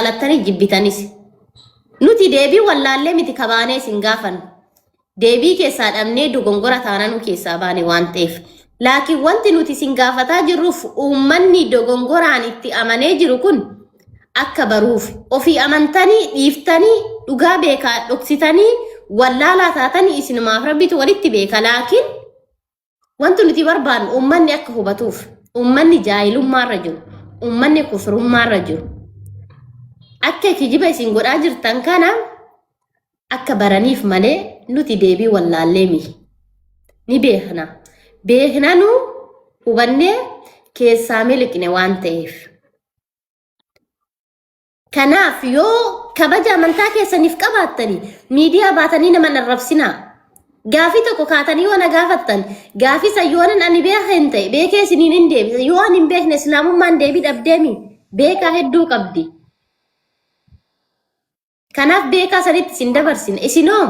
Jaalattanii jibbitanis. Nuti deebii wallaallee miti kabaanee isin gaafannu. Deebii keessaa dhabnee dogongora taananuu keessaa baane waan ta'eef. Laakiin wanti nuti isin gaafataa jirruuf uummanni dogongoraan itti amanee jiru kun akka baruuf ofii amantanii dhiiftanii dhugaa beekaa dhoksitanii wallaalaa taatanii isinumaaf rabbitu walitti beeka. Laakiin wanti nuti barbaannu uummanni akka hubatuuf, uummanni jaahilummaarra jiru, uummanni kufrummaarra jiru akka kijiba isin godhaa jirtan kana akka baraniif malee nuti deebii wallaallee miti. Ni beekna. Beeknanuu hubannee keessaa miliqne waan ta'eef. Kanaaf yoo kabaja amantaa keessaniif qabaattanii miidiyaa baatanii nama hin arrabsinaa. Gaafii tokko kaatanii yoo na gaafattan gaafii san yoo ani beeka hin ta'e beekee isiniin hin deebisa. Yoo ani hin beekne islaamummaan deebii dhabdeemi beekaa hedduu qabdi. Kanaaf beekaa sanitti isin dabarsina. Isinoo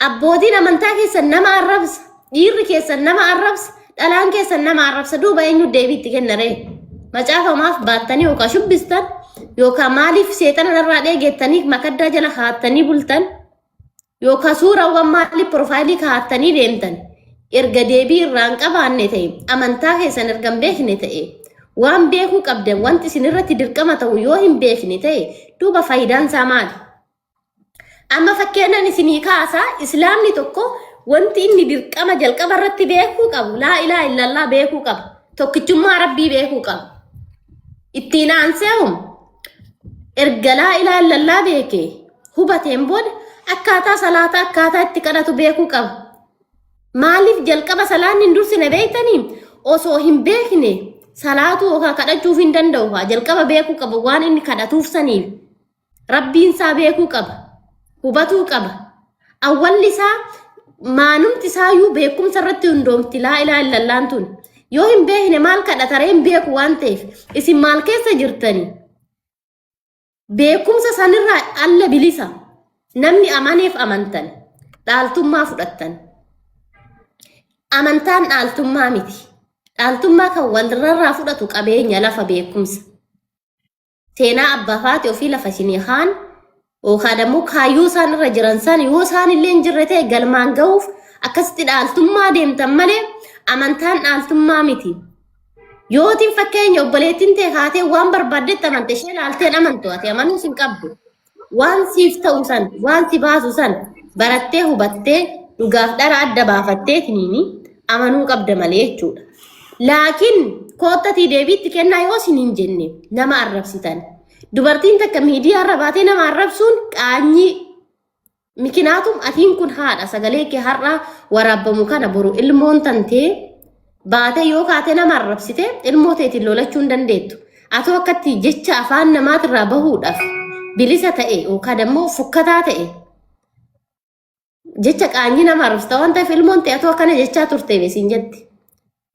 abbootiin amantaa keessan nama arrabsa, dhiirri keessan nama arrabsa, dhalaan keessan nama arrabsa. Duuba eenyu deebii itti kenna ree? Macaafa maaf baattanii yookaan shubbistan yookaan maaliif seexana narraa dheegettanii makaddaa jala kaattanii bultan yookaan suuraawwan maaliif piroofaayilii kaattanii deemtan erga deebii irraa hin qabaanne ta'e amantaa keessan erga hin beekne ta'e waan beekuu qabdan wanti isin irratti dirqama ta'u yoo hin beekne ta'e duuba faayidaan isaa maali? Amma fakkeenyaan isinii kaasaa islaamni tokko wanti inni dirqama jalqaba irratti beekuu qabu laa ilaaha illallah beekuu qaba. Tokkichummaa rabbii beekuu qaba. Ittiin aansee'um erga laa ilaaha illallah beekee hubateen booda akkaataa salaataa akkaataa itti kadhatu beekuu qaba. Maaliif jalqaba salaanni hin dursine beektanii? Osoo hin beekne salaatuu yookaan kadhachuuf hin danda'u. Haa jalqaba beekuu qaba waan inni kadhatuuf saniif. Rabbiin isaa beekuu qaba. Hubatuu qaba. Awwalli isaa maanumti isaayyuu beekumsa irratti hundoomti laa ilaaha illallaan tun. Yoo hin beekne maal kadhata ree hin beeku waan ta'eef isin maal keessa jirtanii? Beekumsa sanirraa alla bilisa. Namni amaneef amantan. Dhaaltummaa fudhattan. Amantaan dhaaltummaa miti. Dhaaltummaa kan walirraa fudhatu qabeenya lafa beekumsa. Seenaa abbaa faati ofii lafa isinii kaan yookaan ammoo kaayyoo isaan irra jiran san yoo isaan illee hin jirre ta'e galmaan gahuuf akkasitti dhaaltummaa deemtan malee amantaan dhaaltummaa miti. Yootiin fakkeenya obboleettiin tee kaatee waan barbaaddetti amante ishee laalteen amantu ati amanuus hin qabdu. Waan siif ta'u san waan si baasu san barattee hubattee dhugaaf dhara adda baafattee tiniini amanuu qabda malee jechuudha. Laakiin koottatii deebiitti kennaa yoo isin hin jenne nama arrabsitan. Dubartiin takka miidiyaa irra baatee nama arrabsuun qaanyii. Mikinaatum atiin kun haadha sagalee kee har'a waraabbamu kana boru ilmoon tantee baatee yoo kaatee nama arrabsite ilmoo teetiin lolachuu hin dandeettu. Atoo akkatti jecha afaan namaatirraa bahuudhaaf bilisa ta'e yookaan immoo fukkataa ta'e jecha qaanyii nama arrabsita waan ta'eef ilmoon ta'e atoo akkana jechaa turte siin jetti.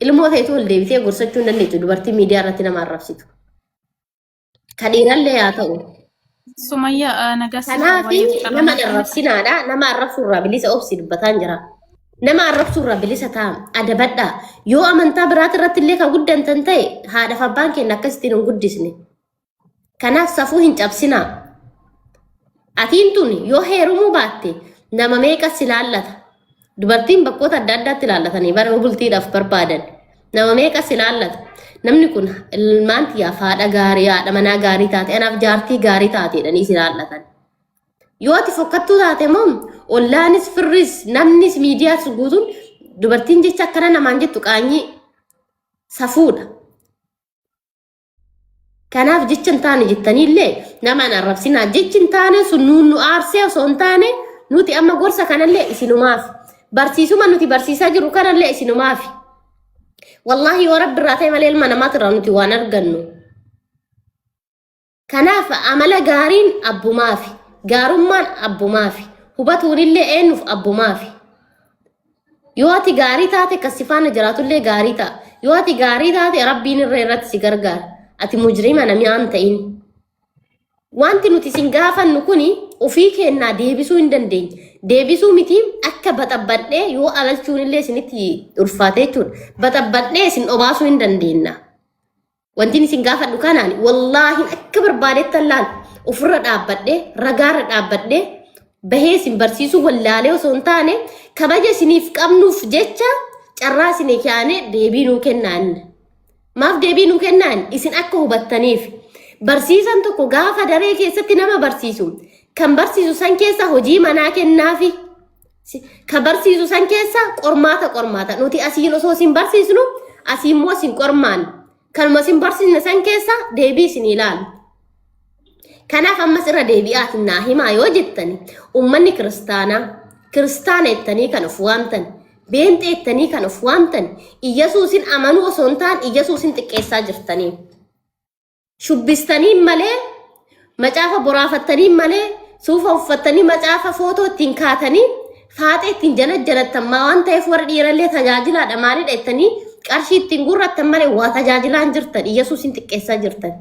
Ilmoo ta'etu ol deebitee gorsachuu hin dandeettu dubartii miidiyaa irratti nama arrabsitu. Ka dhiirallee haa ta'u. Sumayyaa nagaa siif Kanaaf baay'eetu carraa nama arrabsinaadha. Nama arrabsuurraa bilisa obsi dubbataan jira. Nama arrabsuurraa bilisa ta'a. Adabadhaa. Yoo amantaa biraati irratti illee kan guddantan ta'e haadhaaf abbaan keenya akkasittiin hin guddisne. Kanaaf safuu hin cabsinaa. Atiin tun yoo heerumuu baatte nama meeqa si laallata? Dubartiin bakkoota adda addaatti laallatanii bara bultiidhaaf barbaadan nama meeqa si laallata? Namni kun ilmaan tiyyaaf haadha gaarii, haadha manaa gaarii taate, anaaf jaartii gaarii taate jedhanii si laallatan. Yoo ati fokkattuu taate immoo ollaanis firris namnis miidiyaas guutuun dubartiin jecha akkana namaan jettu qaanyii safuudha. Kanaaf jecha hin taane jettanii illee nama hin arrabsinaa. Jechi hin taane sun nuun nu aarsee osoo hin taane nuti amma gorsa kanallee isinumaaf. Barsiisuma nuti barsiisaa jirru kanallee isinumaaf. Wallaahi yoo rabbi irraa ta'e malee ilma namaatirraa nuti waan argannu. Kanaaf amala gaariin abbumaafi. Gaarummaan abbumaafi. Hubatuunillee eenyuuf abbumaafi. Yoo ati gaarii taate kan si faana jiraatullee gaarii ta'a. Yoo ati gaarii taate rabbiin irra irratti si gargaara. Ati mujrima namni aan ta'in. Wanti nuti isin gaafannu kuni ofii keennaa deebisuu hin dandeenye. Deebisuu miti akka baxabbadhee yoo alalchuun illee isinitti ulfaate jechuudha. Baxabbadhee isin obaasuu hin dandeenna. Wanti isin gaafadhu kanaan wallaahi akka barbaadettan laal. Ofirra dhaabbadhee ragaarra dhaabbadhee bahee isin barsiisuu wallaalee osoo hin taane kabaja isiniif qabnuuf jecha carraa isinii kaa'anii deebii nuu kennaan. Maaf deebii nuu kennaan? Isin akka hubattaniif. Barsiisan tokko gaafa daree keessatti nama barsiisu kan barsiisu san keessa hojii manaa kennaafi. Kan barsiisu san keessa qormaata qormaata. Nuti asiin osoo isin barsiisnu asii immoo isin qormaan. Kanuma isin barsiisne san keessa deebii isin ilaalu. Kanaaf ammas irra deebi'aatiin naa himaa yoo jettani uummanni kiristaanaa kiristaana jettanii kan of waamtan beenxee jettanii kan of waamtan Iyyasuusin amanuu osoo hin taane Iyyasuusin xiqqeessaa jirtanii. Shubbistanii malee macaafa boraafattanii malee suufa uffattanii macaafa footoo ittiin kaatanii faaxee ittiin janajjanattan maa waan ta'eef warra dhiirallee tajaajilaadha maalidha jettanii qarshii ittiin gurrattan malee waa tajaajilaan hin jirtan Iyyasuusin xiqqeessaa jirtan.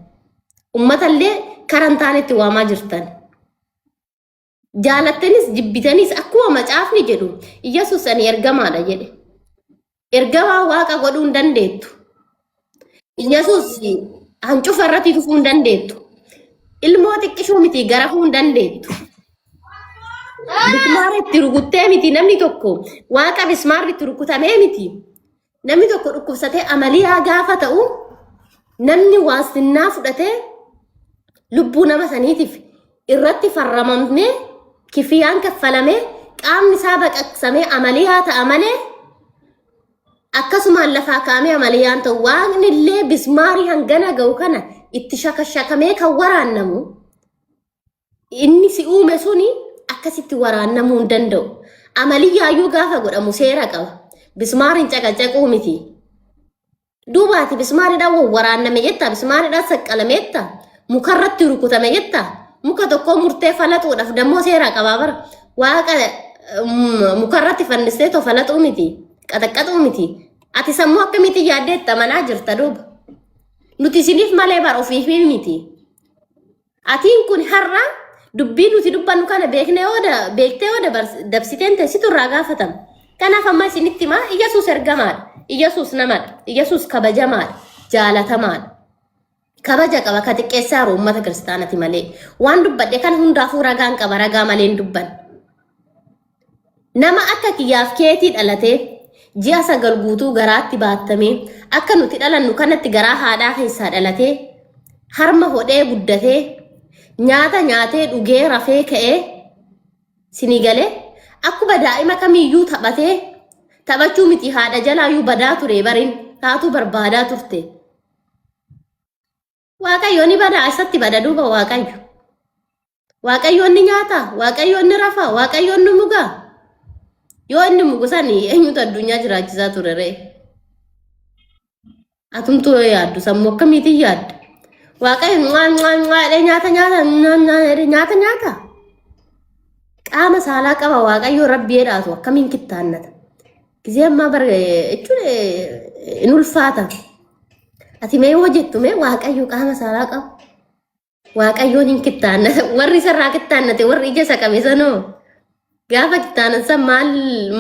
Uummatallee karaa hin taanetti waamaa jirtan. Jaalattanis jibbitanis akkuma macaafni jedhu Iyyasuus ani ergamaadha jedhe. Ergamaa waaqa godhuu hin dandeettu. Iyyasuus hancufa irratti tufuu hin dandeettu. Ilmoo xiqqishuu miti garafuu hin dandeettu. Bismaara itti rukuttee miti namni tokko waaqa bismaarri itti rukutamee miti. Namni tokko dhukkubsatee amaliyaa gaafa ta'u namni waastinnaa fudhatee lubbuu nama saniitiif irratti farramamnee kifiyaan kaffalamee qaamni isaa baqaqsamee amaliyaa ta'a malee akkasumaan lafaa kaa'amee amaliyaan ta'u waaqni illee bismaarii hangana ga'u kana itti shakashakamee kan waraannamu inni si uume suni akkasitti waraannamuu hin danda'u. Amaliyyaayyuu gaafa godhamu seera qaba. Bismaariin caqacaquu miti. Duubaati bismaariidhaan wawwaraanname jetta, bismaariidhaan saqqalame jetta, mukarratti rukutame jetta, muka tokko murtee falaxuudhaaf dammoo seera qabaa bara. Waaqa mukarratti fannistee too falaxuu miti, qaxaqqaxuu miti. Ati sammuu akkamitti yaaddeetta manaa jirta duuba. Nuti isiniif malee bara ofiif miti. Atiin kun har'a dubbii nuti dubbannu kana beeknee yoo beektee yoo dabsiteen ta'e situ irraa gaafatama. Kanaaf amma isinitti himaa Iyyasuus ergamaadha. Iyyasuus namadha. Iyyasuus kabajamaadha. Jaalatamaadha. Kabaja qaba ka xiqqeessaa jiru uummata kiristaanati malee. Waan dubbadhe kan hundaafuu ragaan qaba ragaa malee hin dubbanne. Nama akka kiyyaaf keetii dhalatee ji'a 9 guutuu garaatti baattamee akka nuti dhalannu kanatti garaa haadhaa keessaa dhalatee harma hodhee guddatee nyaata nyaatee dhugee rafee ka'ee sinii galee akkuma daa'ima kamiyyuu taphatee taphachuu miti haadha jalaayyuu badaa ture barin taatuu barbaadaa turte. Waaqayyo ni badaa isatti bada duuba Waaqayyo. Waaqayyoon ni nyaata, Waaqayyoon ni rafa, Waaqayyoon ni muga. Yoo inni mugu sani eenyutu addunyaa jiraachisaa ture ree? Atumtuu yoo yaaddu sammuu akkamiitiin yaadda? Waaqayyo nwaa nwaa nwaa jedhee nyaata nyaata nwaa nwaa jedhee nyaata nyaata. Qaama saalaa qaba Waaqayyo rabbi jedhaatu akkamiin kittaannata? Gizee ammaa bara jechuun hin ulfaata. Ati mee yoo jettu mee Waaqayyo qaama saalaa qaba. Waaqayyoon hin kittaannate warri isarraa kittaannate warri ija isa qabe sanoo gaafa kittaanan san maal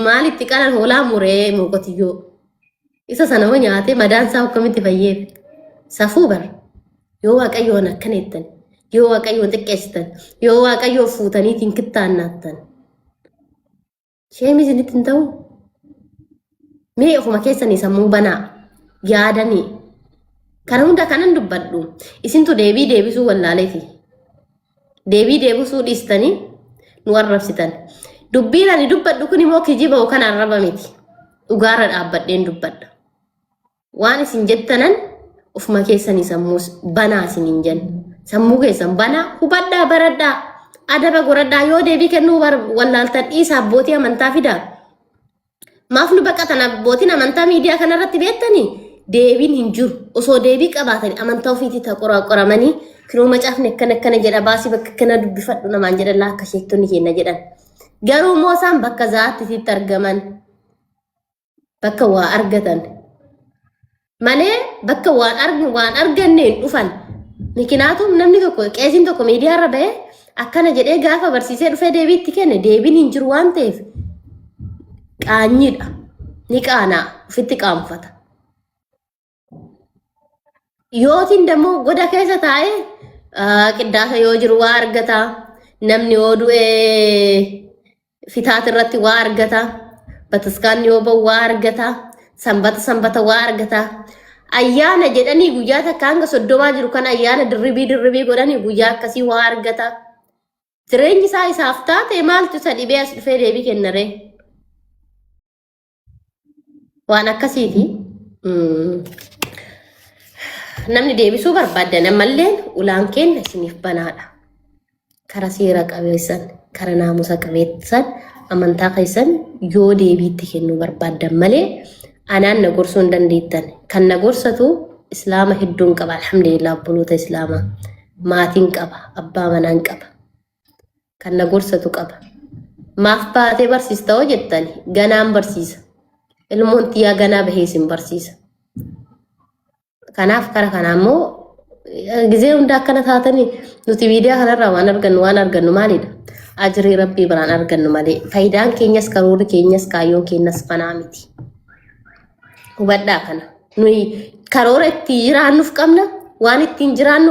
maalitti qalan hoolaa muree moo qotiyyoo isa sana hoo nyaatee madaan isaa akkamitti fayyeef safuu bara yoo waaqayyoon akkana jettan yoo waaqayyoon xiqqeessitan yoo waaqayyoon fuutaniitiin kittaannaattan sheemii isinitti hin ta'u mee ofuma keessanii sammuu banaa yaadanii kana hunda kanan dubbadhu isintu deebii deebisuu wallaaleefi deebii deebisuu dhiistanii nu arrabsitan dubbiin ani dubbadhu kun immoo kijiba yookaan arraba miti dhugaarra dhaabbadheen dubbadha Waan isin jettanan ofuma keessanii sammuu banaa isiniin jenna. Sammuu keessan banaa hubadhaa baradhaa adaba goradhaa yoo deebii kennuu wallaaltan dhiisa abbootii amantaa fidaa. Maaf nu baqatan abbootiin amantaa miidiyaa kanarratti beektanii deebiin hin jiru. Osoo deebii qabaatanii amantaa ofiitii ta qoramanii kinoo macaafni akkana akkana jedha baasii bakka akkana dubbifadhu namaan jedhan laa akka sheektonni keenya jedhan. Garuu immoo isaan bakka zaatti argaman. Bakka waa argatan malee bakka waan argu waan arganne hin dhufan. Mikinaatum namni tokko qeesiin tokko miidiyaa irra ba'ee akkana jedhee gaafa barsiisee dhufee deebii itti kenne deebiin hin jiru waan ta'eef qaanyiidha. Ni qaanaa ofitti qaanfata. Yootiin dammoo goda keessa taa'ee Qiddaasa yoo jiru waa argata. Namni yoo du'e fitaat irratti waa argata. Bataskaanni yoo ba'u waa argata. Sanbata sanbata waa argata. Ayyaana jedhanii guyyaa takka hanga 30 jiru kan ayyaana dirribii dirribii godhanii guyyaa akkasii waa argata. Jireenyi isaa isaaf taate maaltu isa dhibee as dhufee deebii kennaree? Waan akkasiiti. Namni deebisuu barbaaddan ammallee ulaan keenya isiniif banaadha. Kara seera qabeessan, kara naamusa qabeessan, amantaa keessan yoo deebiitti kennuu barbaaddan malee anaan na gorsuu hin dandeettan. Kan na gorsatu islaama hedduun qaba. Alhamdulillah, obboloota islaamaa. Maatiin qaba, abbaa manaan qaba. Kan na gorsatu qaba. Maaf baatee barsiista hoo jettani, ganaan barsiisa. Ilmoon tiyyaa ganaa bahee isin barsiisa. Kanaaf kara kanaa immoo gizee hunda akkana taatanii nuti miidiyaa kanarraa waan argannu maalidha? Ajirii rabbii biraan argannu malee faayidaan keenyas, karoorri keenyas, kaayyoon keenyas kanaa miti. Hubadhaa kana. Nuyi karoora itti jiraannuuf qabna, waan ittiin jiraannu.